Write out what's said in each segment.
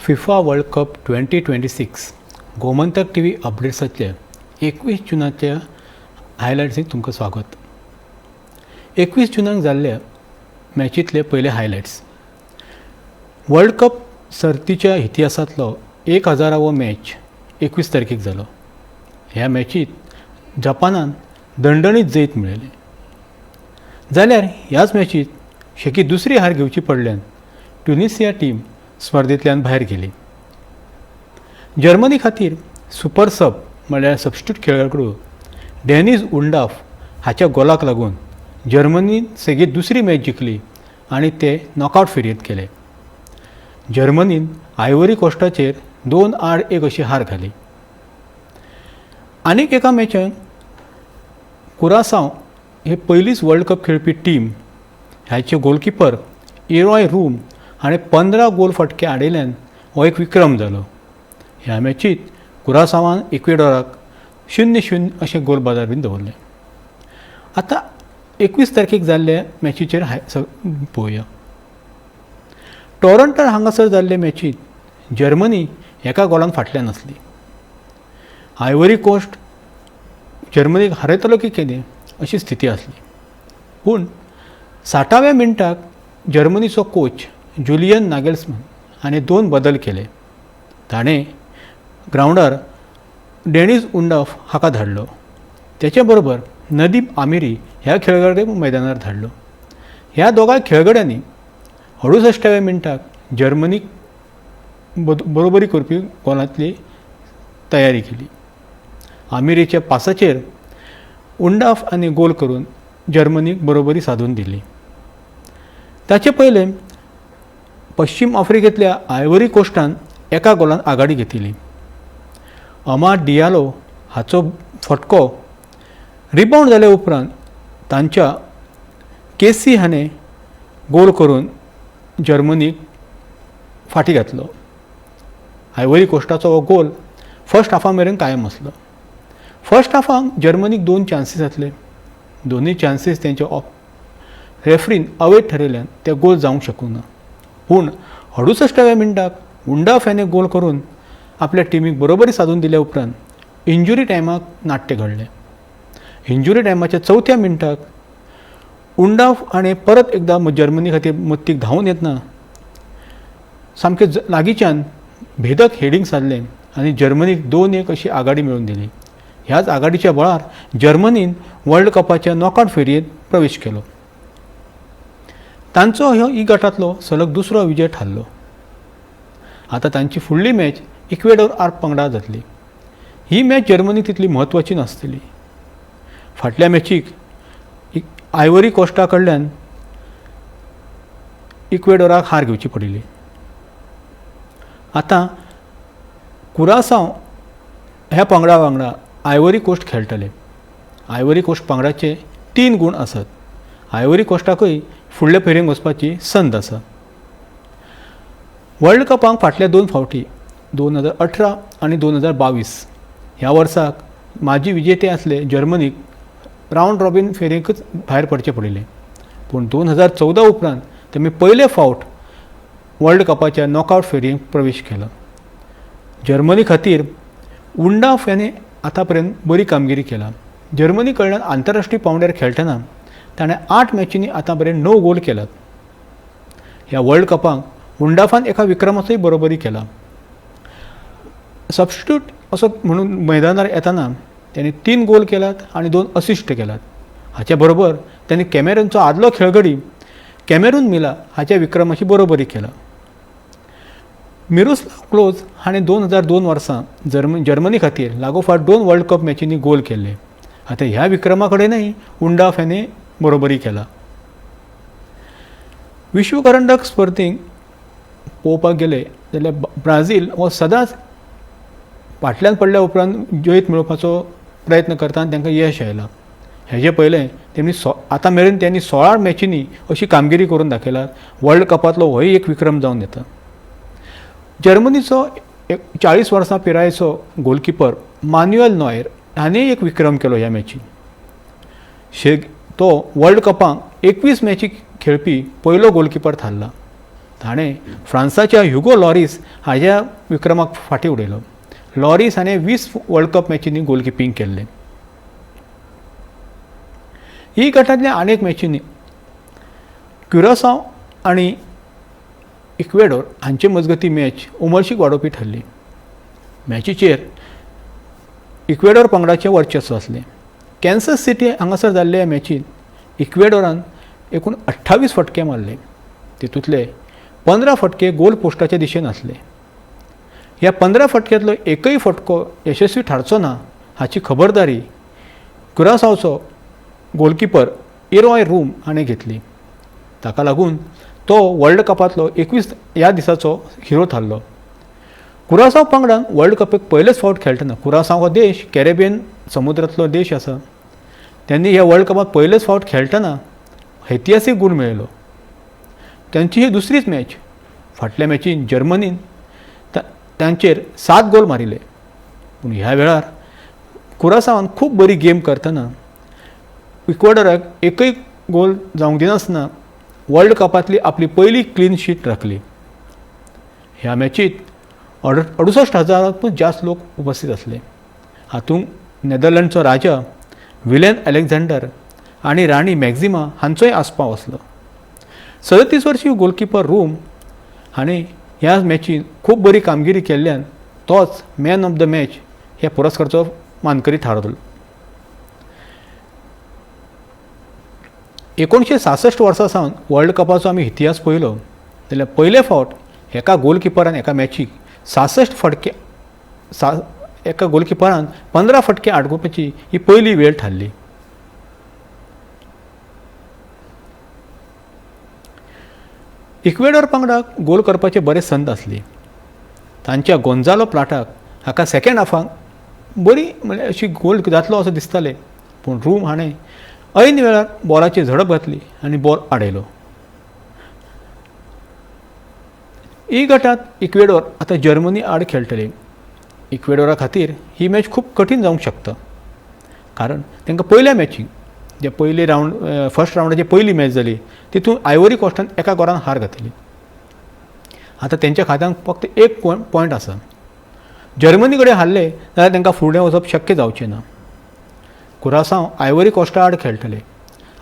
FIFA world cup 2026 Gomantak TV अपडेट्सांतले 21 जुनाच्या हायलायट्सीक तुमकां स्वागत. 21 जुनाक जाल्ल्या मॅचींतले पयले हायलायट्स. वर्ल्ड कप सर्तीच्या इतिहासांतलो 1000वो मॅच 21 तारखेक जालो. ह्या मॅचींत जपानान दणदणीत जैत मेळयलें, जाल्यार ह्याच मॅचींत शेकी दुसरी हार घेवची पडल्यान ट्युनिसिया टीम स्पर्धेंतल्यान भायर गेली. जर्मनी खातीर सुपर सब म्हळ्यार सबस्टिट्यूट खेळगडो डेनिस उंडाफ हाच्या गोलाक लागून जर्मनीन सेगीत दुसरी मॅच जिखली आनी ते नॉकआवट फेरयेंत गेले. जर्मनीन आयवरी कोस्टाचेर 2-1 अशी हार घाली. आनीक एका मॅचान कुरासांव हे पयलीच वर्ल्ड कप खेळपी टीम ह्याचे गोलकिपर इरॉय रूम हाणें 15 गोल फटके आडयल्यान हो एक विक्रम जालो. ह्या मॅचींत कुरासांवान इक्वेडोराक 0-0 अशें गोल बाजार बीन दवरलें. आतां 21 तारखेक जाल्ल्या मॅचीचेर हाय पळोवया. टोरंटो हांगासर जाल्ले मॅचींत जर्मनी एका गोलान फाटल्यान आसली. आयवरी कोस्ट जर्मनीक हारयतलो की कितें अशी स्थिती आसली, पूण 60व्या मिनटाक जर्मनीचो कोच जुलियन नागेल्समन हाणें दोन बदल केले. ताणें ग्रावंडार डेनिस उंडाफ हाका धाडलो, तेचे बरोबर नदीम आमिरी ह्या खेळगड्याक मैदानार धाडलो. ह्या दोगांय खेळगड्यांनी 68व्या मिनटाक जर्मनीक बरोबरी करपी गोलांतली तयारी केली. आमिरीच्या पासाचेर उंडाफ आनी गोल करून जर्मनीक बरोबरी सादून दिली. ताचे पयलें पश्चिम आफ्रिकेंतल्या आयवरी कोस्टान एका गोलान आघाडी घेतिल्ली. अमाद डियालो हाचो फटको रिबावंड जाल्या उपरांत तांच्या केसी हाणें गोल करून जर्मनीक फाटीं घातलो. आयवरी कोस्टाचो हो गोल फर्स्ट हाफा मेरेन कायम आसलो. फर्स्ट हाफाक जर्मनीक दोन चान्सीस जातले. दोनूय चान्सीस तेंचे ऑफ रेफ्रीन अवैध ठरयल्यान ते गोल जावंक शकूंक ना. पूण 68व्या मिनटाक उंडाफ हाणें गोल करून आपल्या टिमीक बरोबरी सादून दिल्या उपरांत इंजुरी टायमाक नाट्य घडलें. इंजुरी टायमाच्या चवथ्या मिनटाक उंडाफ हाणें परत एकदां जर्मनी खातीर मत्तीक धांवून येतना सामकें लागींच्यान भेदक हेडींग सादलें आनी जर्मनीक 2-1 अशी आघाडी मेळोवन दिली. ह्याच आघाडीच्या बळार जर्मनीन वर्ल्ड कपाच्या नॉकआवट फेरयेंत प्रवेश केलो. तांचो हो ही गटांतलो सलग दुसरो विजय थारलो. आतां तांची फुडली मॅच इक्वेडोर आड पंगडा जातली. ही मॅच जर्मनीक तितली म्हत्वाची नासतली. फाटल्या मॅचीक आयवरी कोस्टा कडल्यान इक्वेडोराक हार घेवची पडिल्ली. आतां कुरासांव ह्या पंगडा वांगडा आयवरी कोस्ट खेळटले. आयवरी कोस्ट पंगडाचे तीन गूण आसात. आयवरी कोस्टाकूय फुडले फेरयेक वचपाची संद आसा. वर्ल्ड कपाक फाटल्या दोन फावटी, 2018 आनी 2022 ह्या वर्साक माजी विजेते आसले जर्मनीक रावंड रॉबीन फेरयेकच भायर पडचें पडिल्लें. पूण 2014 उपरांत तेमी पयले फावट वर्ल्ड कपाच्या नॉकआवट फेरयेक प्रवेश केलो. जर्मनी खातीर उंडाफ हाणें आतां पर्यंत बरी कामगिरी केला. जर्मनी कडल्यान आंतरराष्ट्रीय पांवड्यार खेळटना ताणें आठ मॅचींनी आतां पर्यंत णव गोल केल्यात. ह्या वर्ल्ड कपाक उंडाफान एका विक्रमाचोय बरोबरी केला. सबस्टिट्यूट असो म्हणून मैदानार येताना ताणें तीन गोल केल्यात आनी दोन असिस्ट केल्यात. हाचे बरोबर ताणें कॅमेरूनचो आदलो खेळगडी कॅमेरून मिला हाच्या विक्रमाची बरोबरी केला. मिरोस्लाव क्लोज हाणें 2002 वर्सा जर्मनी खातीर लागोपाठ दोन वर्ल्ड कप मॅचींनी गोल केल्ले. आतां ह्या विक्रमा कडेनय उंडाफ हाणें बरोबरी केला. विश्व करंडक स्पर्धेक पळोवपाक गेले जाल्यार ब्राझील हो सदांच फाटल्यान पडल्या उपरांत जैत मेळोवपाचो प्रयत्न करता आनी तांकां यश आयलां. हेजे पयलें तेमी आतां मेरेन त्यांनी 16 मॅचींनी अशी कामगिरी करून दाखयला. वर्ल्ड कपांतलो होय एक विक्रम जावन येता. जर्मनीचो एक 40 वर्सां पिरायेचो गोलकिपर मान्युएल नॉयर हाणें एक विक्रम केलो ह्या मॅचीन. तो वर्ल्ड कपाक 21 मॅची खेळपी पयलो गोलकिपर थारला. ताणें फ्रांसाच्या ह्युगो लॉरीस हाज्या विक्रमाक फाटीं उडयलो. लॉरीस हाणें 20 वर्ल्ड कप मॅचींनी गोलकिपींग केल्लें. ही गटांतल्या अनेक मॅचींनी क्युरासांव आनी इक्वेडोर हांचे मजगती मॅच उमळशीक वाडोवपी ठरली. मॅचीचेर इक्वेडोर पंगडाचें वर्चस्व आसलें. कॅन्सस सिटी हांगासर जाल्ले ह्या मॅचींत इक्वेडोरान एकूण 28 फटके मारले. तितूंतले 15 फटके गोल पोस्टाच्या दिशेन आसले. ह्या 15 फटक्यांतलो एकय फटको यशस्वी थारचो ना हाची खबरदारी कुरासांवचो गोलकिपर इरॉय रूम हाणें घेतली. ताका लागून तो वर्ल्ड कपांतलो 21 ह्या दिसाचो हिरो थारलो. कुरासांव पंगडान वर्ल्ड कपाक पयलेच फावट खेळटना, कुरासांव हो देश कॅरेबियन समुद्रांतलो देश आसा, त्यांनी ह्या वर्ल्ड कपांत पयलेच फावट खेळटना ऐतिहासीक गूण मेळयलो. तांची ही दुसरीच मॅच. फाटल्या मॅचीन जर्मनीन तांचेर 7 गोल मारिल्ले. पूण ह्या वेळार कुरासांवान खूब बरी गेम करतना इक्वेडोराक एकय गोल जावंक दिनासतना वर्ल्ड कपांतली आपली पयली क्लीन शीट राखली. ह्या मॅचींत 68,000 जास्त लोक उपस्थित आसले. हातूंत नेदरलँडचो राजा विलेन अलेक्झांडर आनी राणी मॅक्झिमा हांचोय आस्पाव आसलो. 37 वर्सी गोलकिपर रूम हाणें ह्या मॅचींत खूब बरी कामगिरी केल्ल्यान तोच मॅन ऑफ the match ह्या पुरस्काराचो मानकरी थारलो. 1966 वर्सां सावन वर्ल्ड कपाचो आमी इतिहास पळयलो जाल्यार पयले फावट एका गोलकिपरान एका मॅचीक 66 फटके एका गोलकिपरान 15 फटके आडकोवपाची ही पयली वेळ थारली. इक्वेडोर पंगडाक गोल करपाचे बरे संद आसली. तांच्या गोंजालो प्लाटाक हाका सेकेंड हाफाक बरी म्हणल्यार अशी गोल जातलो असो दिसतालें, पूण रूम हाणें ऐन वेळार बॉलाची झडप घातली आनी बॉल आडयलो. ई गटांत इक्वेडोर आतां जर्मनी आड खेळटले. इक्वेडोरा खातीर ही मॅच खूब कठीण जावंक शकता, कारण तांकां पयल्या मॅचीक जे पयली रावंड फर्स्ट रावंडाची पयली मॅच जाली तितून आयवरी कोस्टान एका गोलान हार घातली. आतां तेंच्या खात्यांत फक्त 1 पॉयंट आसा. जर्मनी कडेन हारले जाल्यार तांकां फुडें वचप शक्य जावचें ना. कुरासांव आयवरी कोस्टा आड खेळटले.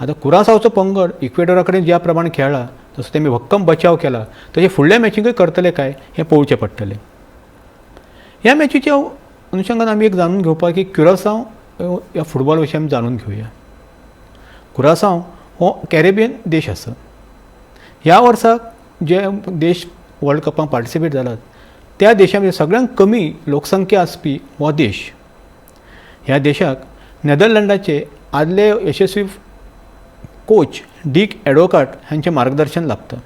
आतां कुरासांवचो पंगड इक्वेडोरा कडेन ज्या प्रमाणे खेळ्ळा तसो तेमी भक्कम बचाव केला, तशें फुडल्या मॅचीकय करतले काय हें पळोवचें पडटलें. ह्या मॅचीच्या अनुशंगान आमी एक जाणून घेवपाक की क्युरासांव ह्या फुटबॉल विशीं आमी जाणून घेवया. कुरासांव हो कॅरेबियन देश आसा. ह्या वर्साक जे देश वर्ल्ड कपाक पार्टिसिपेट जालात त्या देशां भितर सगळ्यांत कमी लोकसंख्या आसपी हो देश. ह्या देशाक नेदरलँडाचे आदले यशस्वी कोच डीक एडवोकाट हांचें मार्गदर्शन लाभता.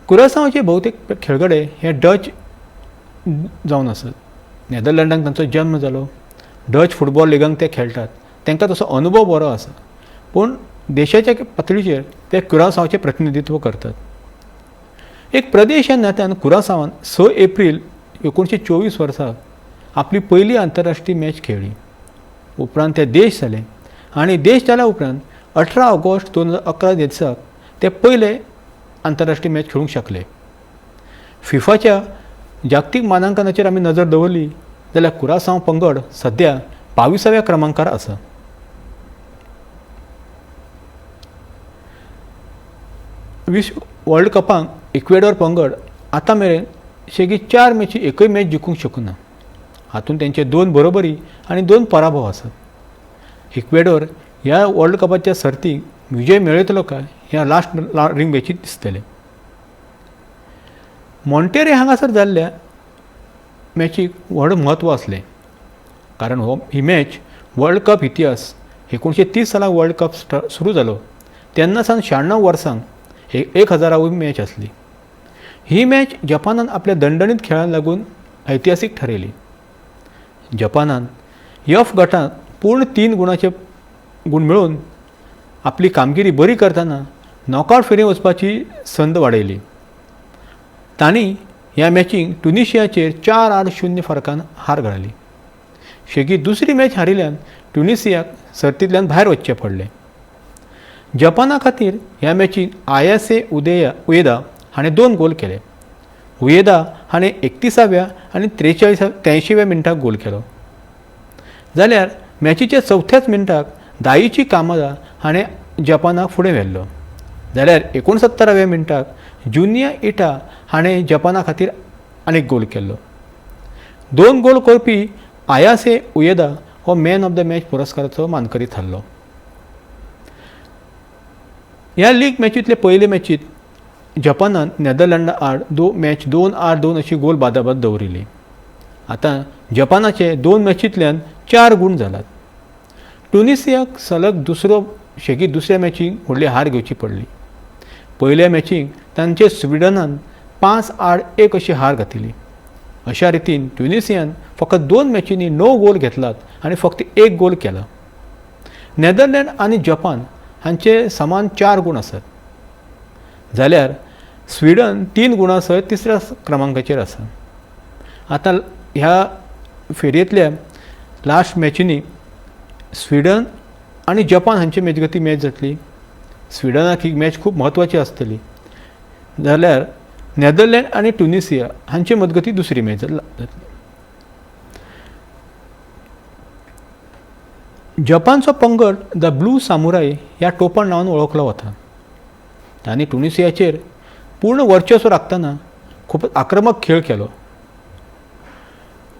कुरासांवाचे भोवतेक खेळगडे हे डच जावन आसात. नेदरलँडाक तांचो जन्म जालो. डच फुटबॉल लिगांक ते खेळटात. तांकां तसो अनुभव बरो आसा, पूण देशाच्या पातळीचेर ते कुरासांवचें प्रतिनिधित्व करतात. एक प्रदेश ह्या नात्यान कुरासांवान 6 एप्रील 1924 वर्सा आपली पयली आंतरराष्ट्रीय मॅच खेळ्ळी. उपरांत ते देश जाले आनी देश जाल्या उपरांत 18 ऑगस्ट 2011 दिसाक ते पयले आंतरराष्ट्रीय मॅच खेळूंक शकले. फिफाच्या जागतीक मानांकनाचेर आमी नजर दवरली जाल्यार कुरासांव पंगड सद्या 22व्या क्रमांकार आसा. विश्व वर्ल्ड कपाक इक्वेडोर पंगड आतां मेरेन शेगीत 4 मॅची एकय मॅच जिखूंक शकना. हातूंत तेंचे 2 बरोबरी आनी 2 पराभव आसात. इक्वेडोर ह्या वर्ल्ड कपाच्या सर्तीक विजय मेळयतलो काय ह्या लास्ट रिंग मॅचींत दिसतलें. मॉन्टेरे हांगासर जाल्ल्या मॅचीक व्हड म्हत्व आसलें, कारण हो ही मॅच वर्ल्ड कप इतिहास 1930 सालाक वर्ल्ड कप सुरू जालो तेन्ना सावन 96 वर्सांक 1000वी मॅच आसली. ही मॅच जपानान आपल्या दंडणीत खेळाक लागून ऐतिहासीक ठरयली. जपानान यफ गटांत पूर्ण 3 गुणाचे गूण मेळोवन आपली कामगिरी बरी करतना नॉकआवट फेरयेंत वचपाची संद वाडयली. तांणी ह्या मॅचींत ट्युनिशियाचेर 4-0 फरकान हार घाली. शेगीत दुसरी मॅच हारिल्ल्यान ट्युनिशियाक सर्तींतल्यान भायर वचचें पडलें. जपाना खातीर ह्या मॅचींत आयासे उएदा हाणें 2 गोल केले. उयेदा हाणें 31व्या आनी 83व्या मिनटाक गोल केलो. जाल्यार मॅचीच्या चवथ्याच मिनटाक दाईची कामादा हाणें जपानाक फुडें व्हेल्लो. जाल्यार 69व्या मिनटाक जुनिया इटा हाणें जपाना खातीर आनीक गोल केल्लो. 2 गोल करपी आयासे उयेदा हो मॅन ऑफ the match पुरस्काराचो मानकरी थारलो. ह्या लीग मॅचींतले पयले मॅचींत जपानान नेदरलँडा आड मॅच 2-2 अशी गोल बादाबाद दवरिल्ली. आतां जपानाचे 2 मॅचींतल्यान 4 गूण जाल्यात. ट्युनिसियाक सलग शेगीत दुसऱ्या मॅचीक व्हडली हार घेवची पडली. पयल्या मॅचीक तांचे स्विडनान 5-1 अशी हार घातली. अशा रितीन ट्युनिसियान फकत 2 मॅचींनी 9 गोल घेतलात आनी फक्त 1 गोल केला. नेदरलँड आनी जपान हांचे समान 4 गूण आसात. जाल्यार स्विडन 3 गुणां सयत तिसऱ्या क्रमांकाचेर आसा. आतां ह्या फेरयेंतल्या लास्ट मॅचींनी स्विडन आनी जपान हांचे मजगती मॅच जातली. स्विडनाक ही मॅच खूब म्हत्वाची आसतली. जाल्यार नेदरलँड आनी ट्युनिसिया हांचे मजगती दुसरी मॅच जातली. जपानचो पंगड the blue samurai ह्या टोपण नांवान वळखलो वता. तांणी ट्युनिसियाचेर पूर्ण वर्चस्व राखतना खूब आक्रमक खेळ केलो.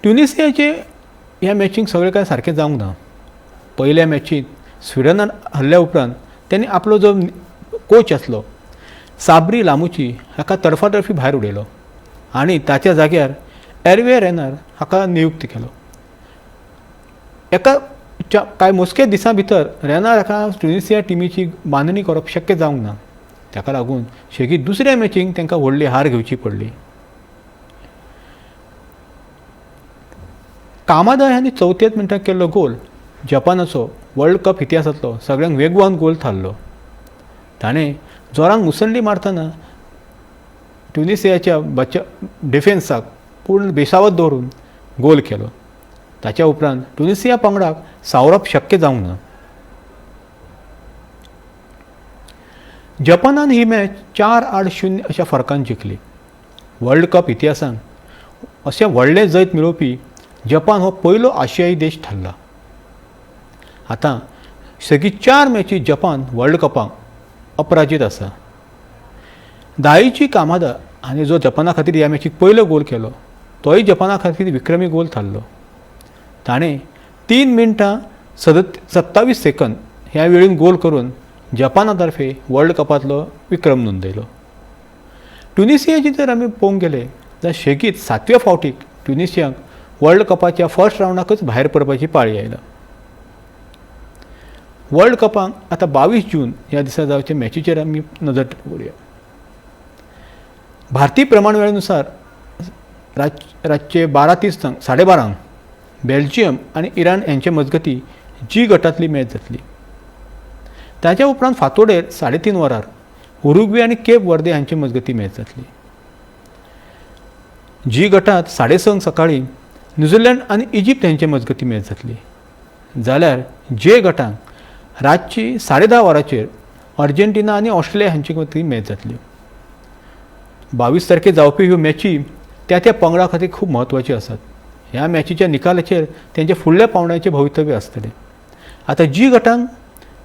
ट्युनिसियाचे ह्या मॅचींक सगळें कांय सारकें जावंक ना. पयल्या मॅचींत स्विडनान हरल्या उपरांत त्यांनी आपलो जो कोच आसलो साबरी लामुची हाका तडफातडफी भायर उडयलो आनी ताच्या जाग्यार एरवे रेनार हाका नियुक्त केलो. एका कांय मोजके दिसां भितर रेनार हाका ट्युनिसिया टिमीची बांदणी करप शक्य जावंक ना. ताका लागून शेगीत दुसऱ्या मॅचींक तांकां व्हडली हार घेवची पडली. कामादा हांणी 4थ्याच मिनटाक केल्लो गोल जपानाचो वर्ल्ड कप इतिहासांतलो सगळ्यांत वेगवान गोल थारलो. ताणें जोरान मुसंडी मारतना ट्युनिसियाच्या डिफेन्साक पूर्ण बेसावत दवरून गोल केलो. ताच्या उपरांत ट्युनिसिया पंगडाक सावरप शक्य जावंक ना. जपानान ही मॅच 4-0 अशा फरकान जिखली. वर्ल्ड कप इतिहासान अशें व्हडलें जैत मेळोवपी जपान हो पयलो आशियाई देश थारला. आतां सेगीत 4 मॅची जपान वर्ल्ड कपाक अपराजीत आसा. दाईची कामादा आनी जो जपाना खातीर ह्या मॅचीक पयलो गोल केलो तोय जपाना खातीर विक्रमी गोल थारलो. ताणें 3 मिनटां 27 सेकंद ह्या वेळीन गोल करून जपाना तर्फे वर्ल्ड कपांतलो विक्रम नोंदयलो. ट्युनिसियाची जर आमी पळोवंक गेले जाल्यार शेगीत 7व्या फावटीक ट्युनिसियाक वर्ल्ड कपाच्या फर्स्ट रावंडाकच भायर पडपाची पाळी आयला. वर्ल्ड कपाक आतां 22 जून ह्या दिसा जावचे मॅचीचेर आमी नदर दवरुया. भारतीय प्रमाण वेळेनुसार रातचे 12:30 12:30 बेल्जियम आनी इराण यांचे मजगती जी गटांतली मॅच जातली. ताच्या उपरांत फांतोडेर 3:30 वरार उरुग्वे आनी केप वर्दे हांचे मजगती मॅच जातली. जी गटांत 6:30 सकाळीं न्यूझीलंड आनी इजिप्त हांचे मजगती मॅच जातली. जाल्यार जे गटांत रातची 10:30 वरांचेर अर्जेंटिना आनी ऑस्ट्रेलिया हांचे मजगती मॅच जातली. 22 तारखे जावपी ह्यो मॅची त्या त्या पंगडा खातीर खूब म्हत्वाच्यो आसात. ह्या मॅचीच्या निकालाचेर तेंच्या फुडल्या पावंड्याचें भवितव्य आसतलें. आतां जी गटांत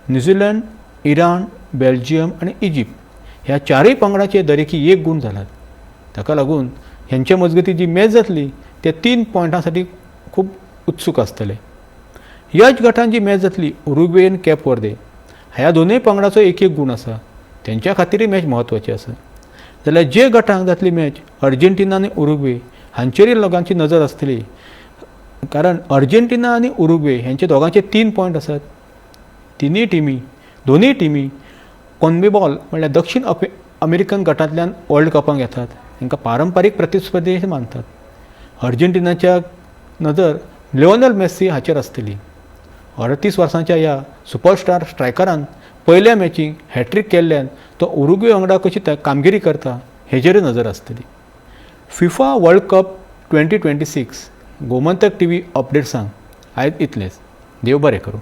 न्यूझीलंड, इराण, बेल्जियम आनी इजिप्त ह्या 4 पंगडाचे दरेकी 1 गूण जाल्यात. ताका लागून ह्यांचे मजगती जी मॅच जातली ते 3 पॉयंटां साठी खूब उत्सूक आसतले. ह्याच गटान जी मॅच जातली उरुग्वे आनी केप वर्दे ह्या दोनूय पंगडाचो 1-1 गूण आसा. तेंच्या खातीरय मॅच म्हत्वाची आसा. जाल्यार जे गटांक जातली मॅच अर्जेंटिना आनी उरुग्वे हांचेरय लोकांची नजर आसतली, कारण अर्जेंटिना आनी उरुग्वे ह्यांचे दोगांचे 3 पॉयंट आसात. दोनूय टिमी कॉन्मेबॉल म्हणल्यार दक्षिण अमेरिकन गटांतल्यान वर्ल्ड कपाक येतात. तांकां पारंपारीक प्रतिस्पर्धी अशें मानतात. अर्जेंटिनाच्या नदर लिओनल मेस्सी हाचेर आसतली. 38 वर्सांच्या ह्या सुपरस्टार स्ट्रायकरान पयल्या मॅचीक हॅट्रीक केल्ल्यान तो उरुग्वे वांगडा कशी कामगिरी करता हेजेरूय नजर आसतली. FIFA world cup 2026 Gomantak TV अपडेट्सांक आयज इतलेंच. देव बरें करूं.